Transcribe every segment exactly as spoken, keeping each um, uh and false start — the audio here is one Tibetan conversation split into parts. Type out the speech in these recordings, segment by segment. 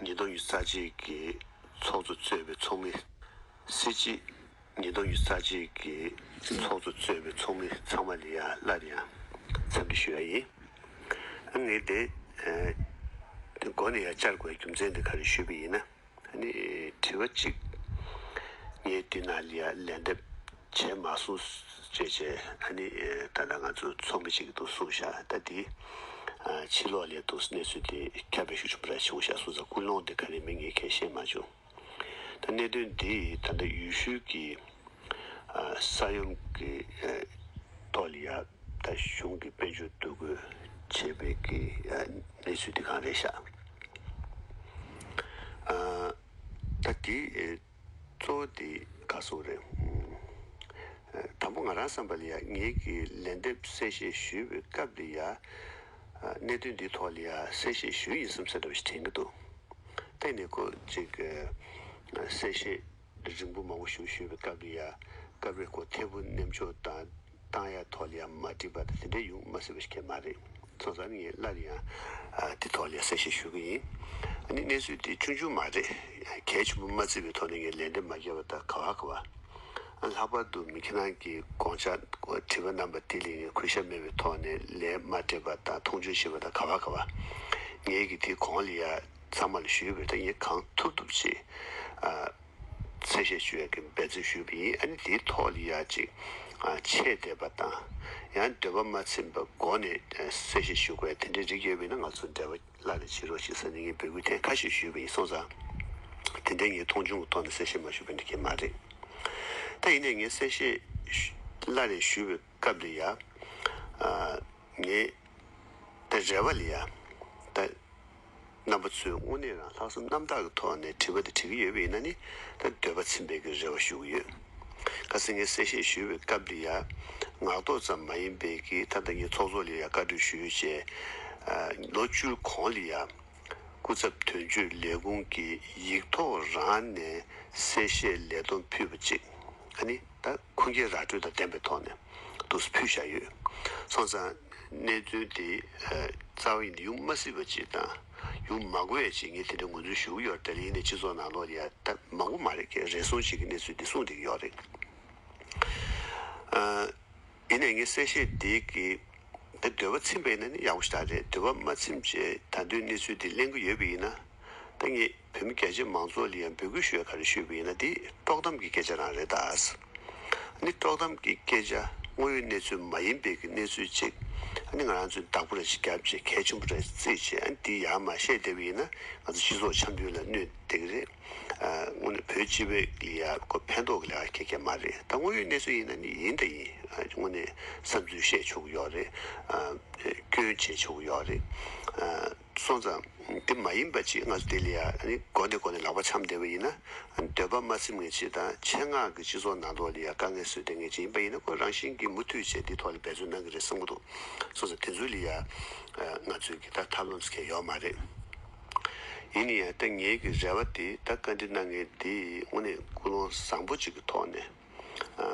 ཉིས་སྟོང་ཉི་ཤུ་རྩ་གཅིག་གི་ཚོགས་གཙོ་གཙོས་པའི་ཚོགས་མི། སྲིད་སྤྱི། ཉིས་སྟོང་ཉི་ཤུ་རྩ་གཅིག་གི་ཚོགས་གཙོ་གཙོས་པའི་ཚོགས་མི་ཚང་མ་ལ་ཡང་སླར་ཡང་འཚམས་འདྲི་ཞུ་ཡ་ཡིན། ཨ་ངས་དེ་ཨ་དེ་འགོ་ནས་ཡང་བཅར་དགོས་རྒྱུ་མཚན་དེ་ག་རེ་ཞུས་པ་ཡིན་ན། ཨ་ནི་དྲི་བ་གཅིག་ངས་དེ་ནང་ལ་ཡང་ལན་འདེབས་བྱས་མ་སོང་ཅེས་བྱས། ཨ་ནི་ད་ལྟ་ང་ཚོ་ཚོགས་མི་གཅིག་གིས་འདུག་གསུངས་ཤག་ད་དེ་ཕྱི་ལོགས་ལ་འདུག་གནས་ཚུལ་དེ་ཁྱབ་སྤེལ་ཤུགས་ཆེན་པོ་ར་བྱུང་ཤག་སོང་ཙང་ཀུན་སློང་དེ་ག་རེ་མིན་ངས་གང་ཤེས་མ་བྱུང་། ད་གནད་དོན་འདི་ད་ལྟ་ཡུལ་ཤུལ་གྱི་ཨ་ས་ཡོམ་གྱི་ཨ་ཐོག་ལ་ཡ་ད་གཞུང་གི་དཔལ་འབྱོར་འདུ་འགོད་བྱས་པའི་གི་ཨ་གནས་ཚུལ་འདི་གང་རེད་ཤག་ཨ་ད་འདི་ཨ་གཙོ་བོ་འདི་ག་སོང་རེད། ཨ་དང་པོ་ང་རང་བསམ་པ་ལ་ཡ་ངེད་ཀྱི་ལན་འདེབས་གསལ་བཤད་ཞུས་པའི་སྐབས་ལ་ཡ་ཨ་གནད་དོན་འདིའི་ཐོག་ལ་ཡ་གསལ་བཤད་ཞུས་ཡིན་བསམ་ས་འདྲ་བ་ཞིག་དྲན་གྱི་འདུག་ད་ཡིན་ནའི་ཁོ་ཅིག་གསལ་བཤད་རིང་པོ་མང་པོ་ཞིག་ཞུས་པའི་སྐབས་ལ་ཡ་སྐབས་རེ་ཁོ་ཐད་འཕུར་མནན་ཆོག་དང་བཏང་ཡ་ཐོག་ལ་ཡ་མ་འགྲིག་པ་དང་དེ་འདྲའི་ཡོང་མ་སྲིད་པ་ཞིག་གང་ཡང་མ་རེད། སོང་ཙང་ངས་སླར་ཡང་ཨ་དེ་ཐོག་ལ་ཡ་གསལ་བཤད་ཞུ་གི་ཡིན། ཨ་ནི་གནས་ཚུལ་དེ་ཆུང་ཆུང་མ་རེད། གལ་ཆེན་པོ་མ་བརྩིས་པའི་ཐོག་ནས་ངས་ལན་འདེབས་མ་བརྒྱབ་པ་དང་ག་བ་ག་བ། ཨ་ལྷག་པར་དུ་མི་ཁྱེད་རང་གི་དགོངས་འཆར་དྲི་བ་གནང་པ་དེ་ལ་ངས་གུས་ཞབས་མེད་པའི་ཐོག་ནས་ལན་མ་སྤྲད་པ་དང་མཐོང་ཆུང་བྱས་པ་དང་ག་བ་ག་བ། ངས་ཀྱི་དེ་གོང་ལ་ཡ་ཚང་མ་ལ་ཞུས་པའི་ཐོག་ངས་གང་ཐུབ་ཐུབ་ཅིག་ཨ་གསལ་བཤད་ཞུ་ཡག་གི་འབད་བརྩོན་ཞུས་པ་ཡིན། ཨ་ནི་དེའི་ཐོག་ལ་ཡ་ཅིག་ཨ་ཆད་བསྡད་པ་དང་ཡང་འདོད་པ་མ་ཚིམ་པའི་སྒོ་ནས་ཨ་གསལ་བཤད་ཞུ་དགོས་དེ་འདྲའི་རིགས་ཡོད་པ་ཡིན་ན་ང་ཚོ་འབྲེལ་བ་སླར་ལས་བྱེད་རོགས་ཞེས་ཟེར་ནས་ངས་འབོད་སྐུལ་ཐེངས་ཁ་ཤས་ཞུས་པ་ཡིན། སོང་ཙང་དེ་འདྲའི་ངས་མཐོང་ཆུང་གི་ཐོག་ནས་གསལ་བཤད་མ་ཞུས་པ་འདི་གས་མ་རེད། ད་ཡིན་ནའི་ངས་གསལ་བཤད་སླར་ལས་ཞུས་པའི་སྐབས་ལ་ཡ་ཨ་ངས་ད་རེ་བ་ལ་ཡ་ད་རྣམ་པ་ཚོས་དངོས་གནས་རང་ལྷག་བསམ་རྣམ་དག་གི་ཐོག་ནས་དྲི་བ་དེ་དྲི་གི་ཡོད་པ་ཡིན་ན་ནི་ད་འདོད་པ་ཚིམ་པའི་གི་རེ་བ་ཞུ་གི་ཡོད། ཁ་སང་ངས་གསལ་བཤད་ཞུས་པའི་སྐབས་དེ་ཡ་ངག་ཐོག་ཙམ་མ་ཡིན་པའི་གི་ད་ལྟ་ངས་ཚོགས་གཙོ་ལ་ཡ་བཀའ་འཁྲོལ་ཞུས་བྱས་ལོ་བཅུ་གོང་ལ་ཡ་སྐུ་ཚབ་དོན་གཅོད་ལས་ཁུངས་ཀྱི་ཡིག་ཐོག་རང་ནས་གསལ་བཤད་ལས་བསྡོམས་ཕུལ་བ་ཅིག་ཨ་ནི་ད་ཁུངས་སྐྱེལ་ར་སྤྲོད་དང་ལྡན་པའི་ཐོག་ནས་འདུག་སེ་ཕུལ་བཞག་ཡོད། སོང་ཙང་གནས་ཚུལ་དེ་རྩ་བ་ཡིན་ན་ཡོང་མ་སྲིད་པ་ཅིག་དང་ཡོང་མ་དགོས་ཡ་ཅིག་ངས་དེ་འདྲའི་ངོས་འཛིན་ཞུ་གི་ཡོད་རེད། དེ་ལ་ཡིན་ནའི་སྤྱི་ཚོགས་ནང་ལོགས་ལ་ཡ་ད་མང་པོ་མ་རེད་ཀྱི་རེ་ཟུང་ཅིག་གི་གནས་ཚུལ་འདི་གསུངས་བསྡད་ཀྱི་ཡོད་རེད། ཡིན་ནའི་ངས་གསལ་བཤད་འདི་གི་ད་འདོད་པ་ཚིམ་པ་ཡིན་ན་ནི་ཡག་པོ་ཞེ་དྲག་རེད། འདོད་པ་མ་ཚིམ་བྱས་ད་དུང་གནས་ཚུལ་འདི་གླེང་གི་ཡོད་པ་ཡིན་ན་ད་ངས་བོད་མི་རྒྱ་ཆེ་མང་ཚོགས་ལ་ཡང་འབོད་སྐུལ་ཞུ་ཡ་ག་རེ་ཞུས་པ་ཡིན་ན་འདི་དཀྲོག་གཏམ་གྱི་སྐད་ཆ་རང་རེད་ད། ཨ་ནི་དཀྲོག་གཏམ་གྱི་སྐད་ཆ་དངོས་ཡོད་གནས་ཚུལ་མ་ཡིན་པའི་གི་གནས་ཚུལ་ཅིག་ཨ་ནི་ང་རང་ཚོས་བདག་པོ་རེ་ཞིག་བརྒྱབ་བྱས་གལ་ཆེན་པོ་རེ་བརྩིས་བྱས་ཨ་ནི་འདི་ཡར་མར་བཤད་བསྡད་པ་ཡིན་ན་ང་ཚོ་སྤྱི་ཚོགས་འཆམ་མཐུན་ལ་གནོད་བསྡད་ཀྱི་རེད། དངོས་གནས་བོད་སྤྱི་པའི་ལ་ཡ་ཁོ་ཕན་ཐོགས་ཀྱི་ལས་ཀ་ཁེ་ཁེ་མ་རེད། ད་དངོས་ཡོད་གནས་ཚུལ་ཡིན་ན་ནི་ཡིན་ད་ཡིན། དངོས་གནས་བསམ་ཚུལ་བཤད་ཆོག་གི་ཡོད་རེད། སྐྱོན་བྱེད་ཆོག་གི་ཡོད་རེད། སོང་ཙང་དེ་མ་ཡིན་པ་ཅིག་ང་ཚོ་དེ་ལ་ཡ་ནི་མགོ་ནས་མགོ་ནས་ལག་པ་འཆམ་བསྡད་པ་ཡིན་ན་འདོད་པ་མ་ཚིམ་མཁན་ཅིག་དང་ཆེད་མངགས་ཀྱི་སྤྱི་ཚོགས་ནང་ལོགས་ལ་ཡ་དཀའ་ངལ་བཟོས་བསྡད་མཁན་ཅིག་ཡིན་པ་ཡིན་ན་ཁོ་རང་བཞིན་གྱིས་མུ་མཐུད་བྱས་འདི་ཐོག་ལ་འབད་བརྩོན་གནང་གི་རེད་བསམ་གྱི་འདུག་སོང་ཙང་དེ་ཚོ་ལ་ཡ་ང་ཚོས་ཀྱི་ད་ཐབས་ལམ་ཟེར་མཁན་ཡོད་མ་རེད། ཡིན་ན་ཡང་ད་ངེད་ཀྱི་རེ་བ་དེ་ད་བཀའ་འདྲི་གནང་མཁན་དེ་དངོས་གནས་ཀུན་སློང་བཟང་པོ་ཅིག་གི་ཐོག་ནས་ཨ་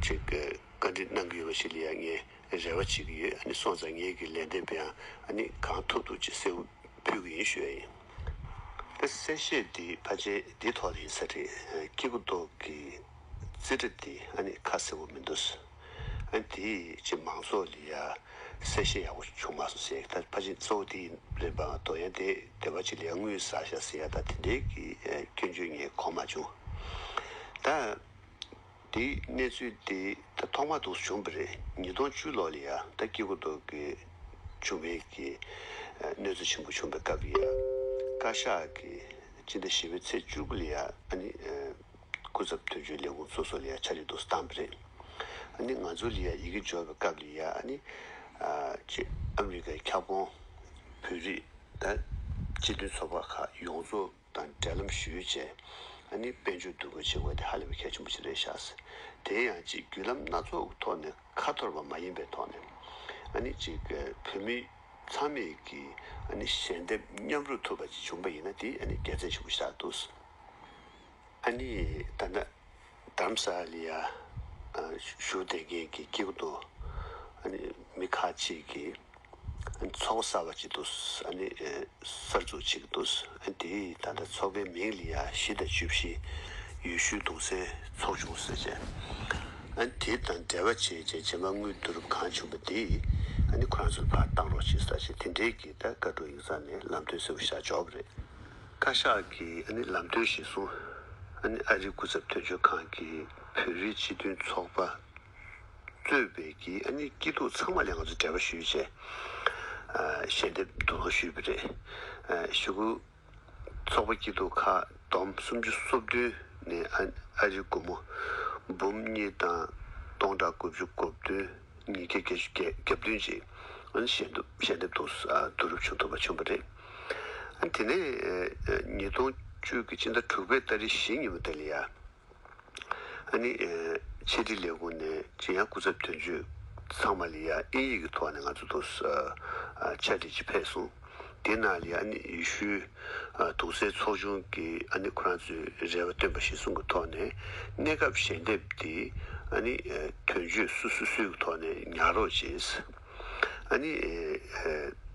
ཅིག་བཀའ་འདྲི་གནང་གི་ཡོད་པ་ཞིག་ལ་ཡང་ངས་རེ་བ་བྱེད་ཀྱི་ཡོད། ཨ་ནི་སོང་ཙང་ངེད་ཀྱི་ལན་འདེབས་ཡང་ཨ་ནི་གང་ཐུབ་ཐུབ་ཅིག་གསལ་པོ་ཕུལ་གྱི་ཡིན་ཞུ་ཡ་ཡིན། ད་གསལ་བཤད་འདི་ཕལ་ཆེར་འདི་ཐོག་ལ་ཡིན་ས་རེད། སྐྱེ་རྒུ་མདོ་གི་རྩིས་ཁྲ་འདི་ཨ་ནི་ཁ་གསལ་པོ་མི་འདུག་ཨ་ནི་དེ་ཅིག་མང་ཚོགས་ལ་ཡ་གསལ་བཤད་ཡག་པོ་བྱུང་མ་སོང་ཟེར། ད་ཕལ་ཆེར་གཙོ་བོ་དེ་རེད་པ། ང་དོ་ཡང་དེ་དེ་བ་ཅིག་ལ་ཡ་དངུལ་ཟ་ཤག་ཟེར་ཡ་ད་དེ་འདྲའི་གི་སྐྱོན་བརྗོད་ངས་གོ་མ་བྱུང་། ད་དེའི་གནས་ཚུལ་དེ་ད་ཐོག་མ་འདུག་བྱུང་བ་རེད། ཉིས་སྟོང་བཅུ་ལོ་ལ་ཡ་ད་སྐྱེ་རྒུ་མདོ་གི་བྱུང་བའི་གི་གནོད་འཚེ་ཆེན་པོ་བྱུང་བའི་སྐབས་ཡ་བཀའ་ཤག་གི་སྤྱི་ཟླ་བཞི་པའི་ཚེས་བཅུ་དགུ་ལ་ཡ་ཨ་ནི། སྐུ་ཚབ་དོན་གཅོད་ལས་ཁུངས་སོ་སོ་ལ་ཡ་ཕྱག་ལས་འདུག་སེ་བཏང་བ་རེད། ཨ་ནི་ང་ཚོ་ལ་ཡ་ཡི་གེ་འབྱོར་བའི་སྐབས་ལ་ཡ་ཨ་ནི་ཨ་ཅེ་ཨ་མི་རི་ཀའི་ཁྱབ་ཁོངས་བོད་རིགས་ད་སྤྱི་མཐུན་ཚོགས་པ་ཁག་ཡོངས་རྫོགས་དང་འབྲེལ་ལམ་ཞུས་བྱས་ཨ་ནི་དཔལ་འབྱོར་འདུ་འགོད་བྱེད་དགོས་དེ་ཧ་ལས་པའི་གལ་ཆེན་པོ་ཞིག་རེད་ཤག་དེ་ཡང་ཅིག་བརྒྱུད་ལམ་སྣ་ཚོགས་ཀྱི་ཐོག་ནས་ཁ་འཐོར་བ་མ་ཡིན་པའི་ཐོག་ནས་ཨ་ནི་ཅིག་བོད་མི་ཚང་མས་ཀྱི་ཨ་ནི་ཞལ་འདེབས་མཉམ་རུབ་ཐུབ་པ་ཅིག་བྱུང་པ་ཡིན་ན་དེ་ཨ་ནི་དགེ་མཚན་ཆེན་པོ་ཞིག་ཆགས་འདུག་ཨ་ནི་ད་ལྟ་རྡ་རམ་ས་ལ་ཡ་ཨ་བཞུགས་བསྡད་མཁན་གྱི་སྐྱེ་རྒུ་མདོ་ཨ་ནི་མི་ཁག་ཅིག་གིས་ ཚོགས་པ་གསར་པ་ཅིག་འདུག་ཨ་ནི་ཨེ་གསར་འཛུགས་བྱེད་ཀྱི་འདུག་ཨ་ནི་དེ་ད་ལྟ་ཚོགས་པའི་མིང་ལ་ཡ་གཞིས་དང་བཅུ་བཞི་ཡུལ་ཤུལ་གདུང་སེལ་ཚོགས་ཆུང་ཟེར་བྱས། ཨ་ནི་དེ་དང་འབྲེལ་བ་བྱས་བྱས་རྗེས་མ་དངུལ་བསྡུ་རུབ་གང་བྱུང་བ་དེ་ཨ་ནི་ཁོ་རང་ཚོར་ཕར་བཏང་རོགས་བྱེད་ཟེར་བྱས་དེ་འདྲའི་གི་ད་བཀའ་སྒྲོག་ཡིག་ཚང་ནས་ལམ་སྟོན་གསལ་པོ་བཞག་འཇོག་པ་རེད། བཀའ་ཤག་གིས་ཨ་ནི་ལམ་སྟོན་གཞིར་བཟུང་ཨ་ནི་ཨ་རིའི་སྐུ་ཚབ་དོན་གཅོད་ཁང་གིས་བོད་རིགས་སྤྱི་མཐུན་ཚོགས་པ་གཙོས་པའི་གི་ཨ་ནི་སྐྱིད་སྡུག་ཚང་མ་ལ་ང་ཚོ་འབྲེལ་བ་ཞུས་བྱས། ཨ་ཞལ་འདེབས་བསྡུ་སློང་ཞུས་པ་རེད། ཨ་གཞུག་གུ་ཚོགས་པ་སྐྱིད་སྡུག་ཁག་བསྡོམས་སུམ་ཅུ་སོ་བདུན་ནས་ཨ་ཨ་རིའི་སྒོར་མོ་འབུམ་གཉིས་དང་སྟོང་ཕྲག་དགུ་བཅུ་གོ་བདུན་ཉིས་བརྒྱ་བརྒྱད་ཅུ་གྱ་གྱ་བདུན་ཅིག་ཨ་ནི་ཞལ་འདེབས་ཞལ་འདེབས་བསྡུ་ཨ་བསྡུ་རུབ་བྱུང་ཐུབ་པ་བྱུང་བ་རེད། ཨ་ནི་དེ་ནས་ཨ་ཉིས་སྟོང་བཅུ་གི་སྤྱི་ཟླ་དྲུག་པའི་ཏ་རིག་བཞི་ཉིན་མོ་དེ་ལ་ཡ། ཨ་ནི་ཨེ་ཕྱི་དྲིལ་ལས་ཁུངས་ནས་ཅི་ཡང་སྐུ་ཚབ་དོན་གཅོད་ཚང་མ་ལ་ཡ་དབྱིན་ཡིག་གི་ཐོག་ནས་ང་ཚོ་དུ་ཨ་ཕྱག་བྲིས་ཅིག་ཕེབས་སོང་། དེ་ནང་ལ་ཡ་ཨ་ནི་ཡུལ་ཤུལ་ཨ་གདུང་སེལ་ཚོགས་ཆུང་གིས་ཨ་ནི་ཁོ་རང་ཚོའི་རེ་བ་བཏོན་པ་གཞིར་བཟུང་གི་ཐོག་ནས་གནས་སྐབས་ཞལ་འདེབས་དེ་ཨ་ནི་ཨེ་དོན་གཅོད་སོ་སོ་སོའི་གི་ཐོག་ནས་ཉར་རོགས་བྱས། ཨ་ནི་ཨེ་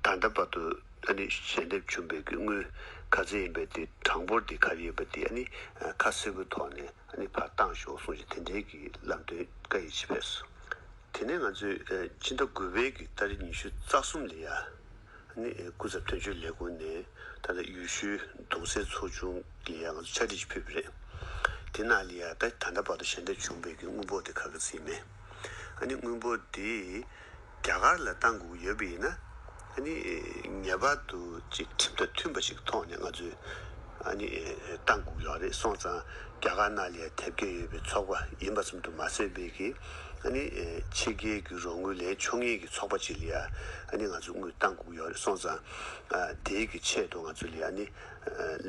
ད་ལྟ་བར་དུ། ཨ་ནི་ཞལ་འདེབས་བྱུང་བའི་གི་དངུལ་ག་ཚད་ཡིན་པའི་དེ་གྲངས་འབོར་དེ་ག་རེ་ཡིན་པ་དེ་ཨ་ནི་ཁ་གསལ་པོའི་ཐོག་ནས་ཨ་ནི་ཕར་བཏང་ཤོག་གསུངས་ཀྱི་དེ་འདྲའི་གི་ལམ་སྟོན་བཀའ་ཡིག་ཅིག་ཕེབས་སོང་། དེ་ནས་ང་ཚོས་ཨ་ཕྱི་ཟླ་དགུ་པའི་གི་ཏ་རིག་ཉི་ཤུ་རྩ་གསུམ་ལ་ཡ་ཨ་ནི་སྐུ་ཚབ་དོན་གཅོད་ལས་ཁུངས་ནས་ད་ལྟ་ཡུལ་ཤུལ་གདུང་སེལ་ཚོགས་ཆུང་ལ་ཡ་ང་ཚོ་ཕྱག་བྲིས་ཅིག་ཕུལ་བ་རེད། དེ་ནང་ལ་ཡ་ད་ད་ལྟ་བར་དུ་ཞལ་འདེབས་བྱུང་བའི་གི་དངུལ་འབོར་དེ་ག་ག་ཚད་ཡིན་མིན། ཨ་ནི་དངུལ་འབོར་དེ། རྒྱ་གར་ལ་བཏང་དགོས་ཀྱི་ཡོད་པ་ཡིན་ན། ཨ་ནི་ངེས་པར་དུ་ཅིག་ཁྲིམས་དང་མཐུན་པ་ཞིག་ཐོག་ནས་ང་ཚོས་ཨ་ནི་བཏང་དགོས་ཀྱི་ཡོད་རེད། སོང་ཙང་རྒྱ་གར་ནང་ལ་ཡ་དེབ་སྐྱེལ་ཡོད་པའི་ཚོགས་པ་ཡིན་པ་ཙམ་དུ་མ་ཟད་པའི་གི་ཨ་ནི་ཕྱི་རྒྱལ་གྱི་རོགས་དངུལ་ལེན་ཆོག་མཁན་གྱི་ཚོགས་པ་ཅིག་ལ་ཡ་ཨ་ནི་ང་ཚོས་དངུལ་བཏང་དགོས་ཀྱི་ཡོད་རེད། སོང་ཙང་དེའི་གི་ཆེད་དུ་ང་ཚོ་ལ་ཡ་ཨ་ནི་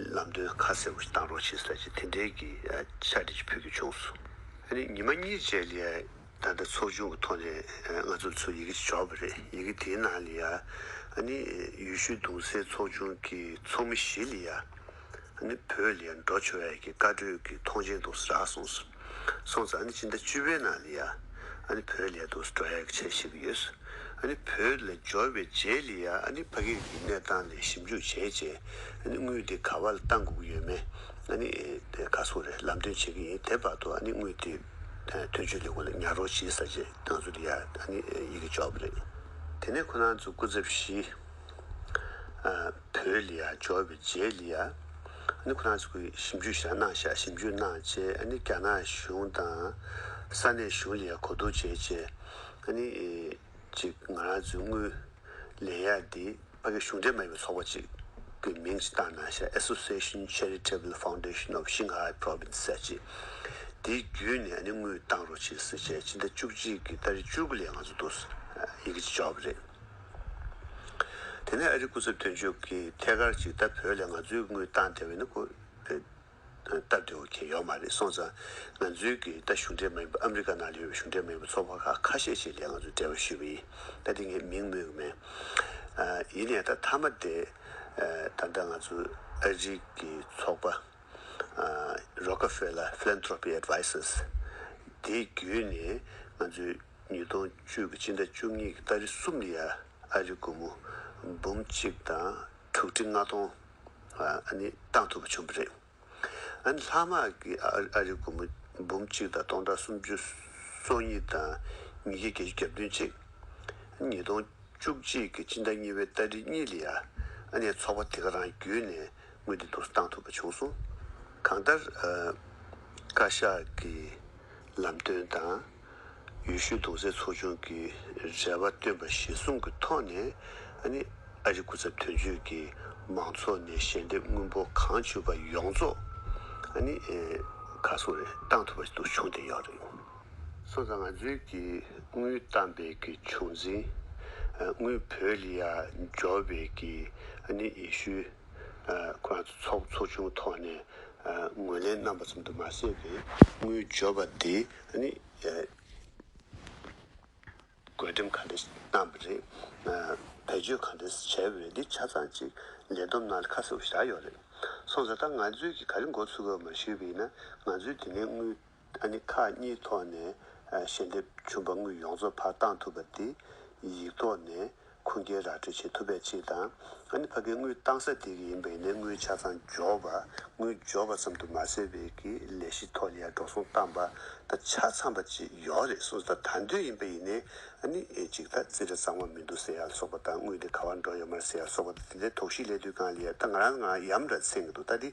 ལམ་སྟོན་ཁ་གསལ་པོ་ཞིག་བཏང་རོགས་བྱེད་ཟེར་ཅིག་དེ་འདྲའི་གི་ཕྱག་བྲིས་ཅིག་ཕུལ་རྒྱུ་བྱུང་སོང་། ཨ་ནི་ཉི་མ་གཉིས་རྗེས་ལ་ཡ། ད་ལྟ་ཚོགས་ཆུང་གི་ཐོག་ནས་ང་ཚོ་ཚོ་ཡི་གེ་ཅིག་འབྱོར་བ་རེད། ཡི་གེ་དེའི་ནང་ལ་ཡ་ཨ་ནི་ཡུལ་ཤུལ་གདུང་སེལ་ཚོགས་ཆུང་གི་ཚོགས་མི་བཞི་ལ་ཡ་ཨ་ནི་བོད་ལ་ཡ་འགྲོ་ཆོག་ཡ་གི་བཀའ་འཁྲོལ་གྱི་ཐོངས་མཆན་དུ་རག་སོང་། སོང་ཙང་ཨ་ནི་ཕྱི་ཟླ་བཅུ་པའི་ནང་ལ་ཡ་ཨ་ནི་བོད་ལ་ཡ་དུ་འགྲོ་ཡ་གི་ཆེད་བཤད་ཀྱི་ཡོད། ཨ་ནི་བོད་ལ་འབྱོར་བའི་རྗེས་ལ་ཡ་ཨ་ནི་ཕ་གི་གི་གནས་སྟངས་ལ་ཞིབ་འཇུག་བྱས་རྗེས་ཨ་ནི་དངུལ་དེ་ག་བ་ལ་བཏང་དགོས་ཀྱི་ཡོད་མེད་ཨ་ནི་དེ་ག་སོ་རེད་ལམ་སྟོན་བྱེད་ཀྱི་ཡིན། དེ་བར་དུ་ཨ་ནི་དངུལ་དེ་དོན་གཅོད་ལས་ཁུངས་ལ་ཉར་རོགས་བྱེད་ཟེར་རྗེས་ང་ཚོ་ལ་ཡ་ཨ་ནི་ཡི་གེ་འབྱོར་བ་རེད། དེ་ནས་ཁོ་རང་ཚོ་སྐུ་ཚབ་བཞི་བོད་ལ་ཡ་འབྱོར་བའི་རྗེས་ལ་ཡ་ཨ་ནི་ཁོ་རང་ཚོ་གིས་ཞིབ་འཇུག་ཞིག་གནང་ཤག་ཞིབ་འཇུག་གནང་རྗེས་ཨ་ནི་རྒྱ་ནག་གཞུང་དང་ས་གནས་གཞུང་ལ་ཡ་གོ་བསྡུར་བྱས་རྗེས་ཨ་ནི། ཅིག་ང་རང་ཚོའི་དངུལ་ལེན་ཡག་འདི་ཕ་གི་གཞུང་འབྲེལ་མ་ཡིན་པའི་ཚོགས་པ་ཅིག་གི་མིང་ཅིག་བཏགས་གནང་ཤག Association Charitable Foundation of Shanghai Province ཟེར་ཅིག་དེའི་བརྒྱུད་ནས་ཨ་ནི་དངུལ་བཏང་རོགས་བྱེད་ཟེར་བྱས་ཕྱི་ཟླ་བཅུ་གཅིག་གི་ཏ་རིག་བཅུ་དགུ་ལ་ང་ཚོ་འདུག་ཡི་གེ་ཅིག་འབྱོར་བ་རེད། དེ་ནས་ཨ་རིའི་སྐུ་ཚབ་དོན་གཅོད་ཀྱིས་ཐད་ཀར་ཅིག་ད་བོད་ལ་ང་ཚོའི་དངུལ་བཏང་བསྡད་པ་ཡིན་ན་ཁོ། སྟབས་བདེ་བོ་གང་ཡོད་མ་རེད། སོང་ཙང་ང་ཚོའི་གི་ད་གཞུང་འབྲེལ་མ་ཡིན་པ་ཨ་མི་རི་ཀ་ནང་ལ་ཡོད་པའི་གཞུང་འབྲེལ་མ་ཡིན་པ་ཚོགས་པ་ཁག་ཁ་ཤས་ཤིག་ལ་ང་ཚོས་འབྲེལ་བ་ཞུས་པ་ཡིན། ད་དེ་ངས་མིང་སྨོས་ཀྱི་མེད། ཨ་ཡིན་ནའི་ད་མཐའ་མ་དེ་ཨ་ད་ལྟ་ང་ཚོ་ཨ་རིའི་གི་ཚོགས་པ་ཨ་Rockefeller Philanthropy Advisors དེའི་བརྒྱུད་ནས་ང་ཚོས་ཉིས་སྟོང་བཅུ་གི་ཕྱི་ཟླ་བཅུ་གཉིས་ཀྱི་ཏ་རིག་གསུམ་ལ་ཡ་ཨ་རིའི་སྒོར་མོ་འབུམ་གཅིག་དང་དྲུག་ཁྲི་ལྔ་སྟོང་ཨ་ནི་བཏང་ཐུབ་པ་བྱུང་བ་རེད། ཨ་ནི་ལྷག་མ་གི་ཨ་ཨ་རིའི་སྒོར་མོ་འབུམ་གཅིག་དང་སྟོང་ཕྲག་སུམ་ཅུ་སོ་གཉིས་དང་ཉིས་བརྒྱ་བརྒྱད་ཅུ་གྱ་བདུན་ཅིག་ཉིས་སྟོང་བཅུ་གཅིག་གི་ཕྱི་ཟླ་གཉིས་པའི་ཏ་རིག་གཉིས་ལ་ཡ་ཨ་ནི་ཚོགས་པ་དེ་ག་རང་བརྒྱུད་ནས་དངུལ་དེ་འདུག་སེ་བཏང་ཐུབ་པ་བྱུང་སོང་། གང་ལྟར་ཨ་བཀའ་ཤག་གི་ལམ་སྟོན་དང་། ཡུལ་ཤུལ་གདུང་སེལ་ཚོགས་ཆུང་གིས་རེ་བ་བཏོན་པ་གཞིར་བཟུང་གི་ཐོག་ནས་ཨ་ནི་ཨ་རི་སྐུ་ཚབ་དོན་གཅོད་ཀྱིས་མང་ཚོགས་ནས་ཞལ་འདེབས་དངུལ་འབོར་གང་བྱུང་པ་ཡོངས་རྫོགས་ཨ་ནི་ཨེ་ག་སོང་རེད་བཏང་ཐུབ་པ་ཞིག་ཏུ་བྱུང་བསྡད་ཡོད་རེད། སོང་ཙང་ང་ཚོའི་གི་དངུལ་བཏང་པའི་གི་བྱུང་འཛིན་ཨ་དངུལ་བོད་ལ་ཡ་འབྱོར་བའི་གི་ཨ་ནི་ཡུལ་ཤུལ་ཨ་ཁོ་རང་ཚོ་ཚོགས་ཚོགས་ཆུང་ཐོག་ནས་ཨ་ངོས་ལེན་གནང་པ་ཙམ་དུ་མ་ཟད་པའི་དངུལ་འབྱོར་པ་དེ་ཨ་ནི་ཨ། བགོ་འགྲེམས་ག་འདྲ་གནང་བ་རེད། ཨ་བེད་སྤྱོད་ག་འདྲ་བྱས་པ་རེད། འདི་ཆ་ཚང་ཅིག་ལས་བསྡོམས་ནང་ལ་ཁ་གསལ་པོ་བཞག་ཡོད་རེད། སོང་ཙང་ད་ང་ཚོས་ཀྱིས་ག་རེ་མགོ་ཚོས་དགོས་མ་ཞུས་པ་ཡིན་ན་ང་ཚོས་དེ་ནས་དངུལ་ཨ་ནི་ཁག་གཉིས་ཐོག་ནས་ཨ་ཞལ་འདེབས་བྱུང་པ་དངུལ་ཡོངས་རྫོགས་ཕར་བཏང་ཐུབ་པ་དེ་ཡིག་ཐོག་ནས་ ཁུངས་སྐྱེལ་ར་སྤྲོད་བྱེད་ཐུབ་པའི་ཆེད་དང་། ཨ་ནི་ཕ་གིའི་དངུལ་བཏང་ས་དེ་གི་ཡིན་པ་ཡིན་ནའི་དངུལ་ཆ་ཚང་འབྱོར་བ། དངུལ་འབྱོར་བ་ཙམ་དུ་མ་ཟད་པའི་གི་ལས་གཞི་ཐོག་ལ་ཡང་འགྲོ་སོང་བཏང་པ། ད་ཆ་ཚང་པ་ཅིག་ཡོད་རེད་གསུངས། ད་ད་དུང་ཡིན་པ་ཡིན་ནའི་ཨ་ནི་ཨེ་ཅིག་ད་རྩིས་ཁྲ་གཙང་མ་མི་འདུག་ཟེར་ཡ་ལ་སོགས་པ་དང་། དངུལ་དེ་ག་བར་འགྲོ་ཡོད་མ་རེད་ཟེར་ཡ་ལ་སོགས་པ་དང་། དེ་འདྲའི་དོགས་གཞི་སླེབས་དུས་སྒང་ལ་ཡ་ད་ང་རང་ང་ཡམ་ར་འཚེང་གི་འདུག་ད་དེ་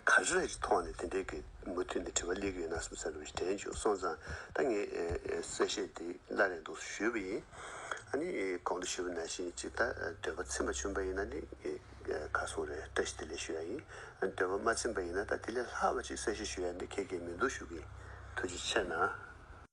ག་རེ་རེད་ཐོག་ནས་དེ་འདྲའི་གི་མུ་མཐུད་ནས་དྲི་བ་སླེབས་ཀྱི་ཡོད་ན་བསམ་ས་རུ་དྲན་བྱུང་སོང་ཙང་། ད་ངས་ཨེ་ཨེ་གསལ་བཤད་དེ་སླར་ཡང་འདུག་ཞུས་པ་ཡིན། ཨ་ནི་ཨེ་གོང་དུ་ཞུས་པ་ནང་བཞིན་ཅིག་ད་ཨེ་འདོད་པ་ཚིམ་པ་བྱུང་པ་ཡིན་ན་ནི་ཨེ་ཨེ་ག་སོང་རེད། བཀྲ་ཤིས་བདེ་ལེགས་ཞུ་ཡ་ཡིན། ཨ་ནི་འདོད་པ་མ་ཚིམ་པ་ཡིན་ན་ད་དེ་ལས་ལྷག་པ་ཅིག་གསལ་བཤད་ཞུ་ཡ་ནི་ཁྱེད་ཀྱིས་མི་འདུག་ཞུ་གི་ཡིན། ཐུགས་རྗེ་ཆེ་གནང་།